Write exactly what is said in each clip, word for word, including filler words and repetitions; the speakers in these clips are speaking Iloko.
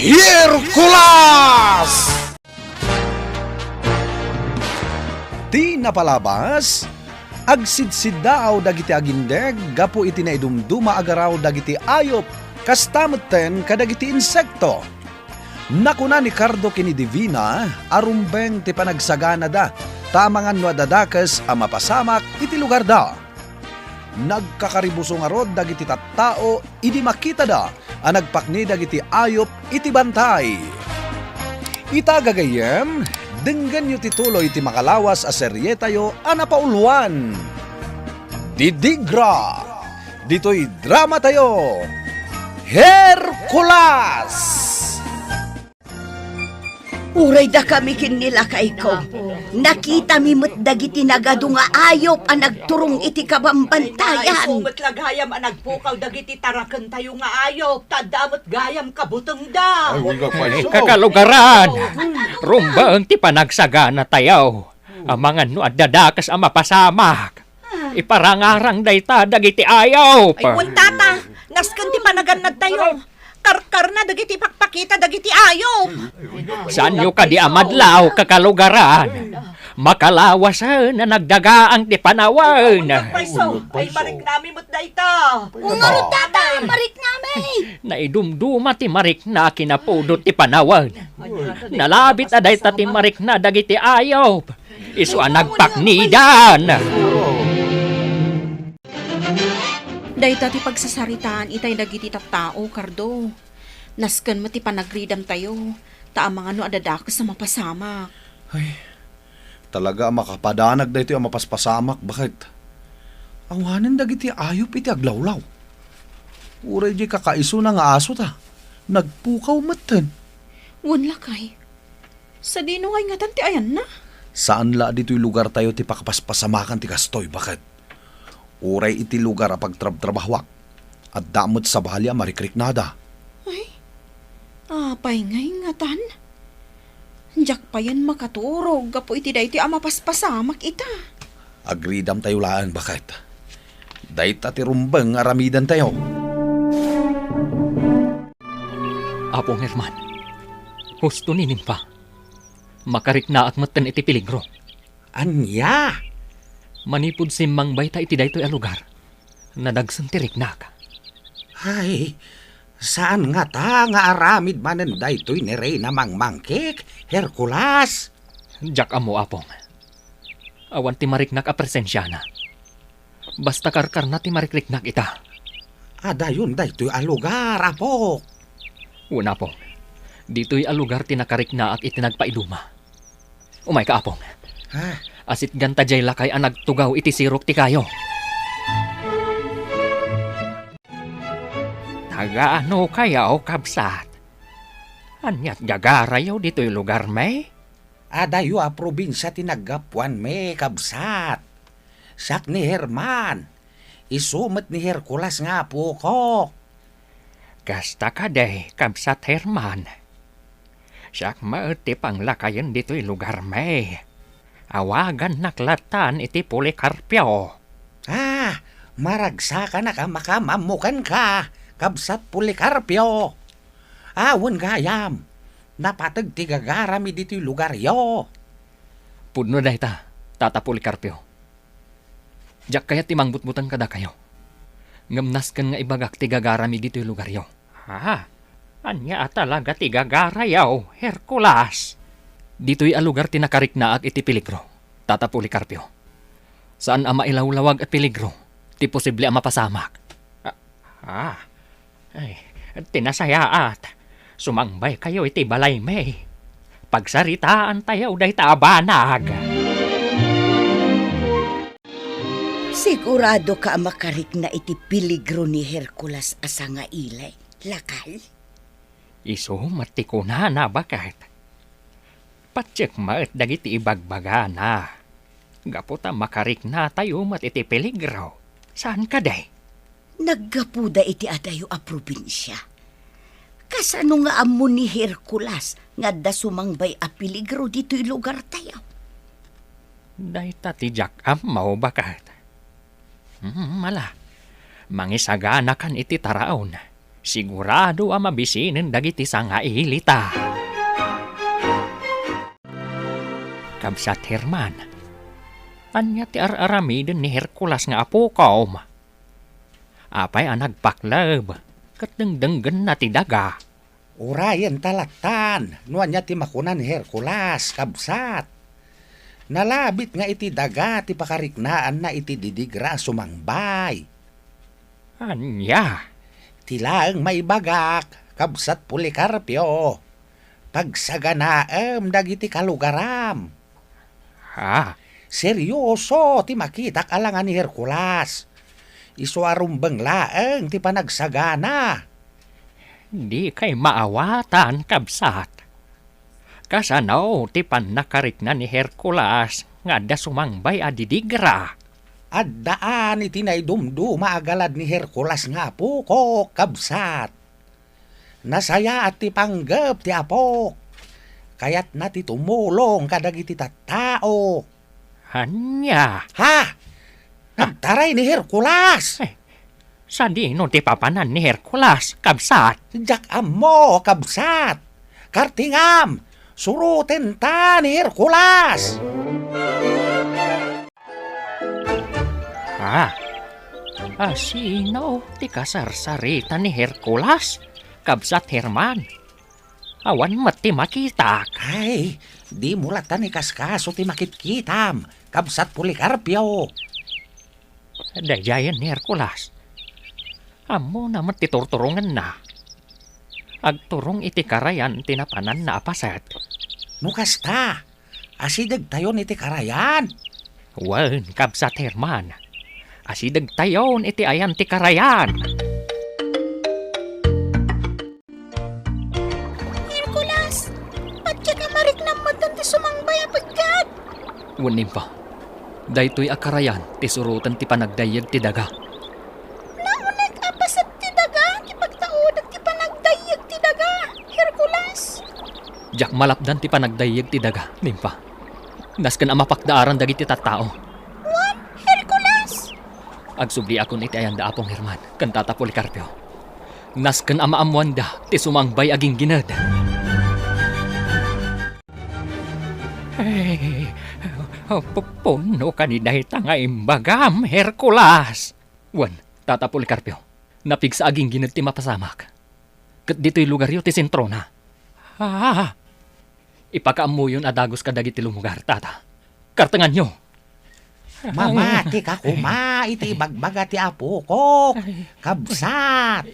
Hercules! Ti napalabas, agsidsiddaaw dagiti agindeg gapu iti naidumduma a garaw dagiti ayup, kasta metten kadagiti insekto. Nakuna ni Cardo ken ni Divina a rumbeng ti panagsaganada, ta amangan no adda dakes a mapasamak iti lugarda. Nagkakaribuso ngarud dagiti tattao idi makitada a nagpakni dagiti ayup iti bantay. Ita, gagayyem, denggenyo ti tuloy ti makalawas a serietayo a napauluan, Didigra. Ditoy dramatayo, Hercules! Uray dakami ken ni lakayko, nakitami met dagiti nagadu nga ayup a nagturong iti kabambantayan. Isu met la gayam a nagpukaw dagiti tarakentayo nga ayup, ta adda met gayam kabutengda. Ay, uy, kakaiso. Kakalugaran, rumbeng ti panagsaganatayo. Amangan no adda dakes a mapasamak. Iparangarang dayta dagiti ayup. Ay, wen, tata, nasken ti panagannadtayo. Karkarna dagiti pakpakita dagiti ayup. Saanyo kadi a madlaw, kakalugaran? Makalawasen a nagdagaang ti panawen. Ay, paiso, ay, mariknami met dayta. Ngarud, tata, mariknami. Naidumduma ti marikna a kinapudot ti panawen. Nalabit a dayta ti marikna dagiti ayup. Isu a nagpaknidan. Dayta ti pagsasaritaan itay dagiti tattao, Cardo. Nasken met ti panagridamtayo, ta amangan no adda dakes a mapasamak. Ay, talaga a makapadanag daytoy a mapaspasamak, baket. Awanen dagiti ayup iti aglawlaw. Uray diay kakaisuna nga aso ta, nagpukaw metten. Wen, lakay. Sadino ngay ngatan ti ayanna? Saan la a ditoy lugartayo ti pakapaspasamakan ti kastoy, baket. Uray iti lugar a pagtrabtrabahuak, adda met sabali a marikriknada. Ay, apay ngay ngatan? Diak payen makaturog gapu iti daytoy a mapaspasamak ita. Agridamtayo laeng, baket. Dayta ti rumbeng nga aramidantayo. Apong Herman, husto ni Nimpa. Makariknaak metten iti peligro. Ania? Manipud simmangbayta iti daytoy a lugar, nadagsen ti riknak. Ay, saan ngata nga aramid manen daytoy ni Reyna Mangmangkik, Hercules? Diak ammo, Apong. Awan ti mariknak a presensiana. Basta karkarna ti marikriknak ita. Adayon daytoy a lugar, Apok. Wen, Apong. Ditoy a lugar ti nakariknaak iti nagpaiduma. Umayka, Apong. Ha? Asitganta diay lakay a nagtugaw iti sirok ti kayo. Taga-ano kayo, kabsat? Ania't gagarayo ditoy lugarmi? Adayo a probinsia ti naggapuanmi, kabsat. Siak ni Herman. Isu met ni Hercules nga apoko. Kasta kadi, kabsat Herman. Siak met ti panglakayen ditoy lugarmi. Awagannak lattan iti Policarpio. Ah, maragsakanak a makamammo kenka, kabsat Policarpio. Awan gayam, napateg ti gagarami ditoy lugaryo. Pudno dayta, Tata Policarpio. Diak kayat ti mangbutbuteng kadakayo. Ngem nasken nga ibagak ti gagarami ditoy lugaryo. Ha? Ania a talaga ti gagarayo, Hercules? Ditoy a lugar ti nakariknaak iti peligro, Tata Policarpio. Saan a mailawlawag a peligro ti posible a mapasamak. Ah, ah. Ay, ti nasayaat, sumangbaykayo iti balaymi. Pagsaritaantayo dayta a banag. Siguradoka a makarikna iti peligro ni Hercules a sangaili, lakay? Isu met ti kunana, baket. Patiek met dagiti ibagbagana. Gapu ta makariknatayo met iti peligro. Saan kadi? Naggapuda iti adayo a probinsia. Kasano nga ammo ni Hercules nga adda sumangbay a peligro ditoy lugartayo? Dayta ti diak ammo, baket. Hmm, ala, mangisaganakan iti taraon. Sigurado a mabisinen dagiti sangailita. Kabsat Herman, ania ti ar-aramiden ni Hercules nga apokom? Apay a nagpakleb ket dengdenggenna ti daga? Urayen ta lattan no ania ti makuna ni Hercules, kabsat. Nalabit nga iti daga ti pakariknaanna iti didigra a sumangbay. Ania? Ti laeng maibagak, kabsat Policarpio, pagsaganaem dagiti kalugaram. Ha? Serioso ti makitak a langa ni Hercules. Isu a rumbeng laeng ti panagsagana. Dikay maawatan, kabsat. Kasano ti pannakarikna ni Hercules nga adda sumangbay a didigra? Addaan iti naidumduma a galad ni Hercules nga apokok, kabsat. Nasayaat ti panggep ti apok. Kayatna ti tumulong kadagiti tattao. Ania? Ha? Nagtaray ni Hercules! Eh, sadino ti papanan ni Hercules, kabsat? Diak ammo, kabsat. Kartingam, suroten ta ni Hercules! Ha? Asino ti kasarsarita ni Hercules, kabsat Herman? Awan met ti makitak. Ay, dimo latta ni kaskaso ti makitkitam, kabsat Policarpio. Daydiayen ni Hercules. Ammona met ti turturongenna. Agturong iti karayan ti napananna a paset. No kasta, asidegtayon iti karayan. Wen, kabsat Herman. Asidegtayon iti ayan ti karayan. Hercules, patgek a mariknam metten ti sumangbay a pegget. Wen, Nimpa, daytoy a karayan ti suroten ti panagdayyeg ti daga. Nauneg a paset ti daga ti pagtaudek ti panagdayyeg ti daga, Hercules. Diak malapdan ti panagdayyeg ti daga, Nimpa. Nasken a mapakdaaran dagiti tattao. Wen, Hercules! Agsubliakon iti ayanda, Apong Herman, ken Tata Policarpio. Nasken a maammoanda ti sumangbay a ginggined. Eh, pu-, punno kadi dayta nga imbagam, Hercules? Wen, Tata Policarpio, napigsa a ginggined ti mapasamak. Ket ditoy lugaryo ti sentrona. Ah, ipakaammoyon a dagus kadagiti lumugar, Tata. Kartenganyo. Mamatika koma iti ibagbaga ti apokok, kabsat.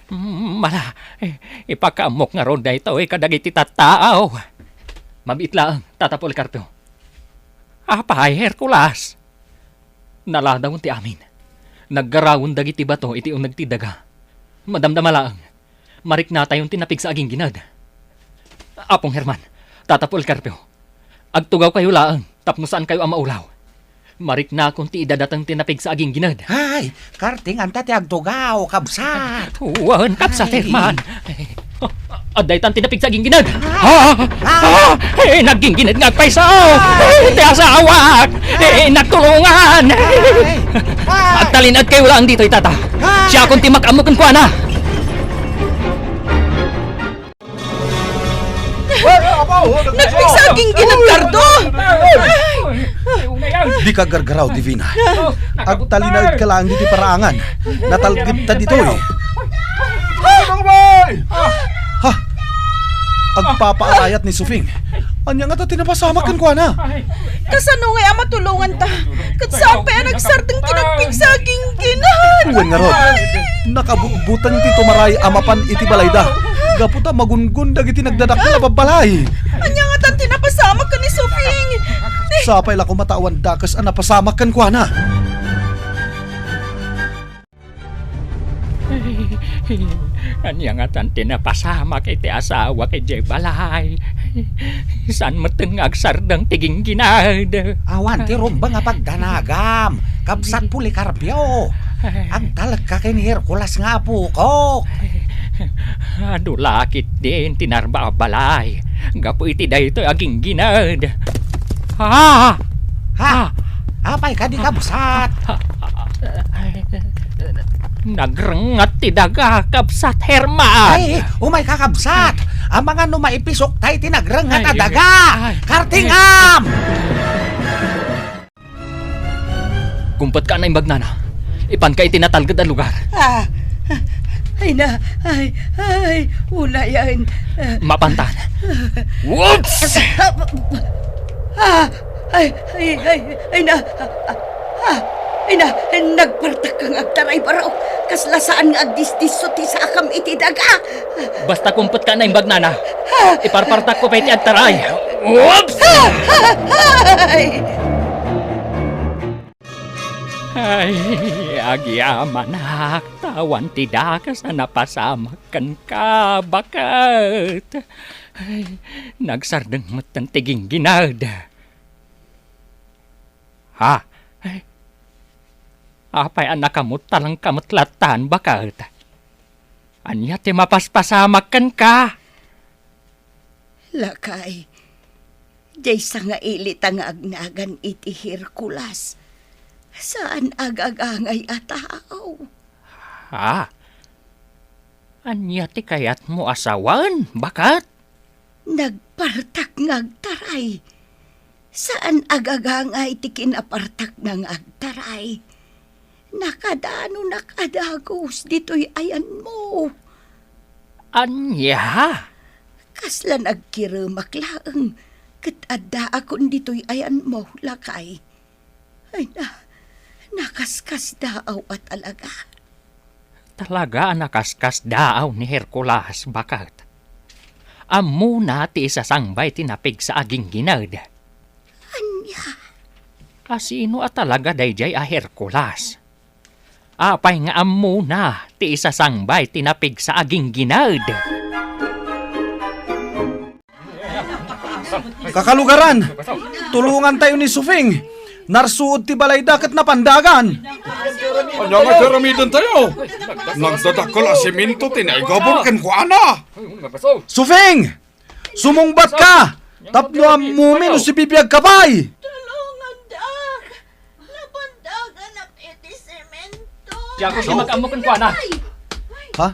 Mm, mala, eh, ipakaammok ngarud daytoy kadagiti tattao. Mabiit laeng, Tata Policarpio. Apay, Hercules? Naladawen ti amin. Naggarawen dagiti bato iti uneg ti daga. Madamdama laeng. Mariknatayon ti napigsa a ginggined. Apong Herman, Tata Policarpio, agtugawkayo laeng tapno saankayo a maulaw. Mariknakon ti idadateng ti napigsa a ginggined. Ay, kartinganta ti agtugaw, kabsat. Wen, kabsat Ay. Herman. Adda itan ti napigsa a ginggined. Ah! Ah! Ah! Eh, nagginggined nga agpayso. Ay. Eh, ti asawak. Eh, nagtulongan. Ay. Ay. Agtalinaedkayo laeng ditoy, Tata. Ay. Siakon ti makaammo kenkuana. Nagpigsa a ginggined, Cardo! Dika aggargaraw, Divina. Agtalinaedka laeng ditoy paraangan. Natalgedta ditoy. Ha? Agpapaarayat ni Sufing. Ania ngata ti napasamak kenkuana? Kasano ngay a matulonganta? Ket saan pay a nagsardeng ti nagpigsa a ginggined? Wen ngarud, nakabutbuteng ti tumaray a mapan iti balayda gapu ta magunggon dagiti nagdadakkel a babbalay. Ania ngatan ti napasamak ken ni Sufing? Sapay la koma ta awan dakes a napasamak kenkuana. Ania ngatan ti napasamak iti asawak idiay balay? Saan metten nga agsardeng ti ginggined? Awan ti rumbeng a pagdanagam, kabsat Policarpio. Agtalekka ken ni Hercules nga apokok. Adu la ketdin ti narba a balay gapu iti daytoy a ginggined. Ah! Ha? Ah! Apay kadi, kabsat? Nagrengnget ti daga, kabsat Herman. Ay, umay ka, kabsat. Amangan no maipisok tay ti nagrengnget a daga. Ay, ay. Kartingam! Kumpet ka, Naimbag Nana. Ipan ka iti natalged a lugar. Ah, ay na, ay, ay, ulayan. Ah. Mapantan. Whoops! Ah, ay, ay, ay, ay na, ah, ah, ay na, nagpartak nga agtaray, baro. Kasla saan nga agdisdisso ti sakam iti daga. Basta kumpet ka, Naimbag Nana. Ah. Iparpartak ko pay ti agtaray. Whoops! Ah, ah, ay. Ay, agyamanak, ta awan ti dakes a napasamak kenka, baket. Ay, nagsardeng metten ti ginggined. Ha? Ay, apay a nakamuttalanka met lattan, baket? Ania ti mapaspasamak kenka? Lakay, diay sangaili ta nga agnagan iti Hercules. Saan agagangay a tao. Ha? Ania ti kayatmo a sawen, baket? Nagpartak nga agtaray. Saan agagangay ti kinapartakna nga agtaray. Nakadanonak a dagus ditoy ayanmo. Ania? Kasla nagkiremak laeng ket addaakon ditoy ayanmo, lakay. Ay na, nakaskasdaaw a talaga. Talaga a nakaskasdaaw ni Hercules, baket. Ammona ti isasangbay ti napigsa a ginggined. Ania? Asino a talaga daydiay a Hercules? Apay nga ammona ti isasangbay ti napigsa a ginggined? Kakalugaran, tulongantayo ni Sufing. Narsuod ti balayda ket napandagan. Ania nga ti aramidantayo? Nagdadakkel a semento ti naigabur kenkuana. Sufing! Sumungbatka! Tapno ammomi no sibibiagka pay! Tulongandak! Napandaganak iti semento! Siak ti makaammo kenkuana. Ha?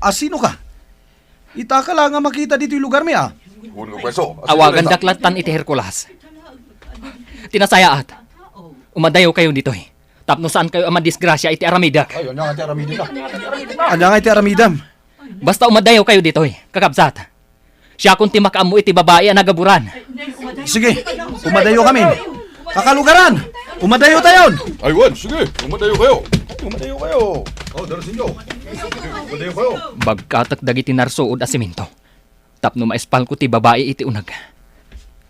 Asino ka? Itaka la nga makita ditoy lugarmi, a. Awagandak lattan iti Hercules. Ti nasayaat, umadayawkayo ditoy tapno saankayo a madisgrasia iti aramidek. Ay, ania nga ti aramidek? Ania nga ti aramidem? Basta umadayawkayo ditoy, kakabsat. Siakon ti makaammo iti babai a nagaburan. Sige, umadayokami. Kakalugaran, umadayontayon. Ay, wen, sige, umadayonkayo. Umadayonkayo. O, darasinyo. Umadayonkayo. Bagkatek dagiti narsuod a semento tapno maispalko ti babai iti uneg.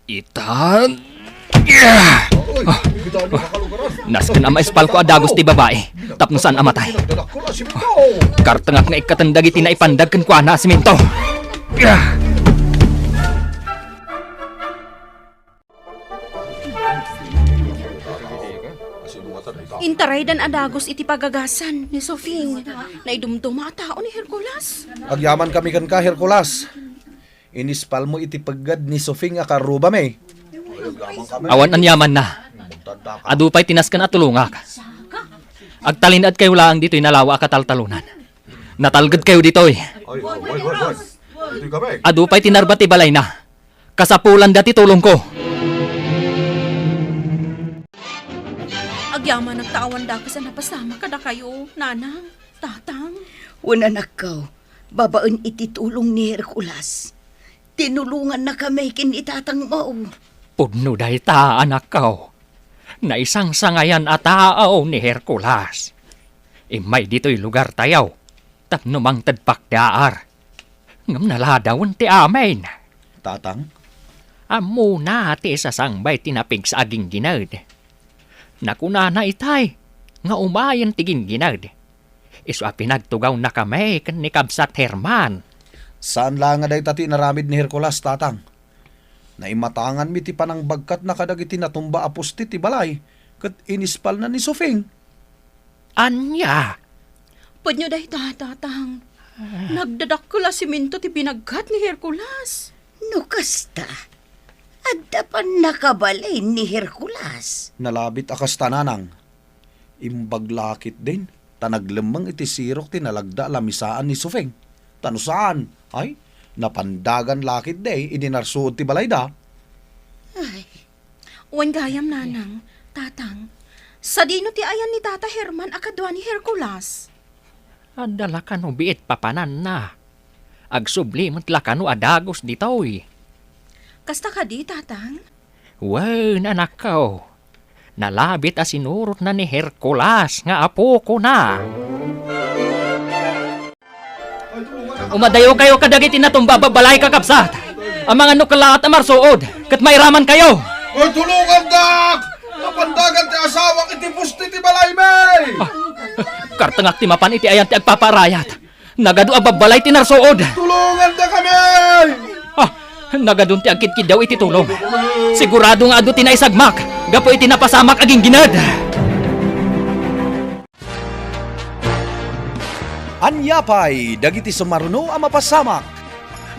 Itan. Nasken a maispalko a dagus ti babai tapno saan a matay. Kartengak nga ikkaten dagiti naipandag kenkuana a semento. Intaraydan a dagus iti pagagasan ni Sofing. Naidumduma a tao ni Hercules. Agyamankami kenka, Hercules. Inispalmo iti peggad ni Sofing a karrubami. Awan aniamanna. Adu pay ti nasken a tulongak. Agtalinaedkayo laeng ditoy nalawa a kataltalonan. Natalgedkayo ditoy. Adu pay ti narba ti balayna. Kasapulanda ti tulongko. Agyamanak ta awan dakes a napasamak kadakayo, nanang, tatang. Wen, anakko, babaen iti tulong ni Hercules, tinulongannakami ken ni tatangmo. Pudno dayta, anakko. Naisangsangayan a tao ni Hercules. Immay ditoy lugartayo tapno mangted pakdaar. Ngem naladawen ti amin. Tatang? Ammona ti isasangbay ti napigsa a ginggined. Nakunana itay nga umayen ti ginggined. Isu a pinagtugawnakami ken ni Kabsat Herman. Saan la nga dayta ti inaramid ni Hercules, Tatang. Naimatanganmi ti panangbagkatna kadagiti natumba a poste ti balay ket inispalna ni Sofing. Ania? Pudno dayta, Tatang. Nagdadakkel a semento ti binagkat ni Hercules. No kasta, adda pannakabalin ni Hercules. Nalabit a kasta, Nanang. Imbag la ketdin. ta naglemmeng iti sirok ti nalagda a lamisaan ni Sufeng. Ta no saan, ay, napandagan la ketdi idi narsuod ti balayda. Ay, wen gayam, nanang, tatang, sadino ti ayan ni Tata Herman a kadua ni Hercules? Adda la kano biit papananna. Agsubli met la kano a dagus ditoy. Kasta kadi, tatang? Wen, anakko. Nalabit a sinurotna ni Hercules nga apokona. Umadayokayo kadagiti natumba a babbalay, kakabsat. Amangan no kellaat a marsuod, ket mairamankayo. Ay, tulongandak! Napandagan ti asawak iti poste ti balaymi! Ah, kartengak ti mapan iti ayan ti agpapaarayat. Nagadu a babbalay ti narsuod. Tulongandakami! Ah, nagadun ti agkidkiddaw iti tulong. Sigurado nga adu ti naisagmak gapu iti napasamak a ginggined. Ania pay dagiti sumaruno a mapasamak?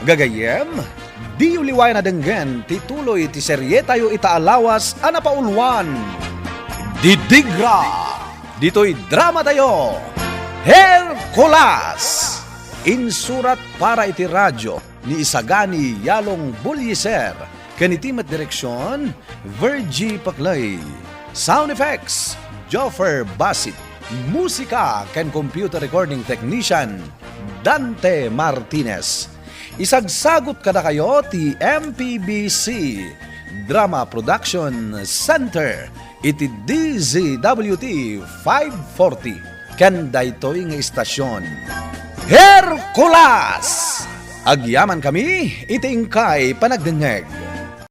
Gagayyem, diyo liwayan a denggen ti tuloy ti serietayo ita a lawas a napauluan. Didigra! Ditoy dramatayo, Hercules! Insurat para iti radyo ni Isagani Yalong Bulliser, ken iti met direksion, Virgie Paclay. Sound effects, Joffer Basit. Musika ken computer recording technician, Dante Martinez. Isagsagut kadakayo ti M P B C Drama Production Center iti D Z W T five forty ken daytoy nga istasion. Hercules! Agyamankami iti inkay panagdengngeg.